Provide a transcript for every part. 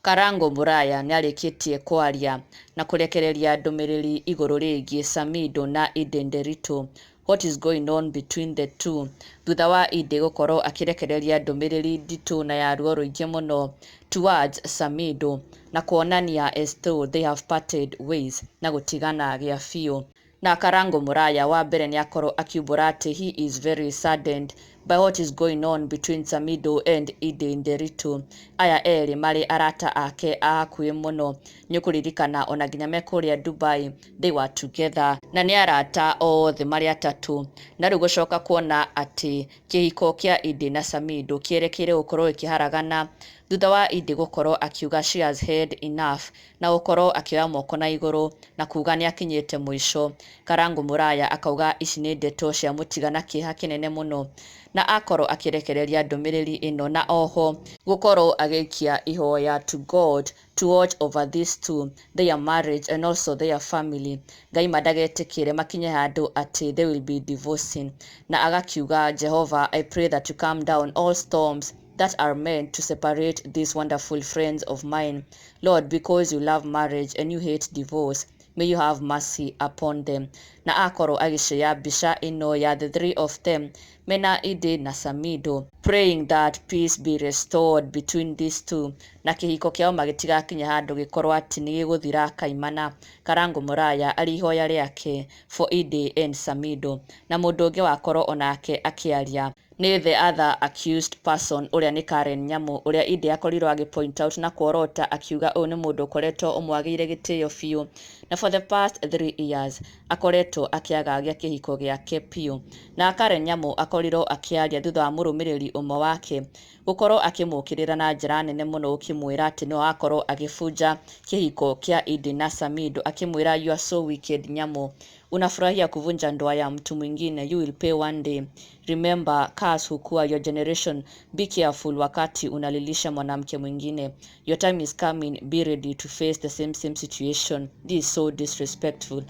Karango Muraya nĩarĩkĩtie kwaria na kũrekereria ndũmĩrĩri igũrũ rĩgiĩ Samidoh na Edday Nderitu. What is going on between the two? Thutha wa Edday gũkorwo akĩrekereria ndũmĩrĩri nditũ na ya ruo rũingĩ mũno towards Samidoh na kuonania as though they have parted ways na gũtigana gĩa biũ. Na Karango Muraya wa mbere nĩ akorwo akiumbũra atĩ he is very saddened by what is going on between Samidoh and Edday Nderitu. Aya erĩ marĩ arata ake a hakuhĩ mũno. Nĩ ũkũririkana ona nginya me kũrĩa Dubai they were together na nĩ arata othe marĩ atatũ. Na rĩu gũcoka kuona atĩ kĩhiko kĩa Edday na Samidoh kĩerekeire gũkorwo gĩkĩharagana thutha wa Edday gũkorwo akiuga she has had enough na gũkorwo akĩoya moko na igũrũ na kuga nĩ akinyĩte mũico. Karango Muraya akauga ici nĩ ndeto cia mũtiga na kĩeha kĩnene mũno na akorwo akĩrekereria ndũmĩrĩri ĩno na oho gũkorwo agĩikia ihoya to God to watch over these two, their marriage and also their family. Ngai ma ndagetĩkĩre makinye handũ atĩ they will be divorcing. Na agakiuga, "Jehovah, I pray that you calm down all storms that are meant to separate these wonderful friends of mine. Lord, because you love marriage and you hate divorce, may you have mercy upon them." Na akorwo agĩshare mbica ĩno ya the three of them mena Edday na Samidoh, praying that peace be restored between these two na kĩhiko kĩao magĩtigakinye handũ gĩkorwo atĩ nĩ gĩgũthira kaimana. Karango Muraya arĩ ihoya rĩake for Edday and Samidoh. Na mũndũ ũngĩ wakorwo onake akĩaria nĩ the other accused person, ũrĩa nĩ Karen Nyamu, ũrĩa Edday akorirwo agĩ point out na kuorota akiuga ũyũ nĩ mũndũ ũkoretwo ũmwagĩire gĩtĩo biũ na for the past 3 years akoretwo akĩagagia kĩhiko gĩake biũ. Na Karen Nyamu akorirwo akĩaria thutha wa mũrũmĩrĩri ũmwe wake gũkorwo akĩmũkĩrĩra na njĩra nene mũno, ũkĩmwĩra atĩ no akorwo agĩbunja kĩhiko kĩa Edday na Samidoh, akĩmwĩra, "You are so wicked, Nyamu, unafurahia kuvunja ndoa ya mtu mwingine. You will pay one day. Remember, curse hukua your generation. Be careful wakati unalilisha mwanamke mwingine. Your time is coming. Be ready to face the same same situation. This is so disrespectful."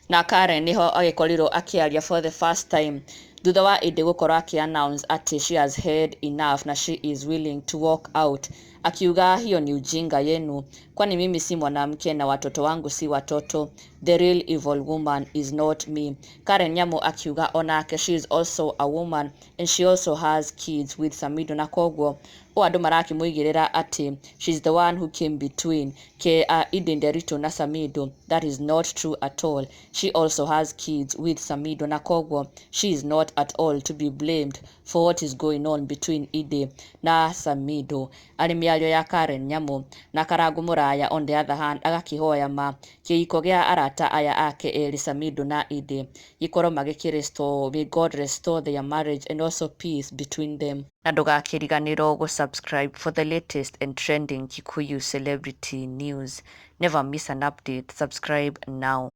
Na Karen niho agĩkorirwo akĩaria for the first time thutha wa Edday gũkorwo akĩ-announce atĩ she has had enough na she is willing to walk out, akiuga, "Hiyo ni ujinga yenu, kwani mimi si mwanamke na watoto wangu si watoto? The real evil woman is not me." Karen Nyamu akiuga onake she is also a woman and she also has kids with Samidoh, na koguo ũũ andũ marakĩmũigĩrĩra atĩ she's the one who came between ke Edday Nderitu na Samidoh. That is not true at all. She also has kids with Samidoh, na koguo she is not at all to be blamed for what is going on between Edday na Samidoh, arĩ mĩario ya Karen Nyamu. Na Karango Muraya, on the other hand, agakĩhoya ma kĩhiko gĩa arata aya ake erĩ, Samidoh na Edday, gĩkorwo magĩkĩ restore. May God restore their marriage and also peace between them. Na ndũgakĩriganĩrwo gũ-subscribe for the latest and trending Kikuyu celebrity news. Never miss an update. Subscribe now.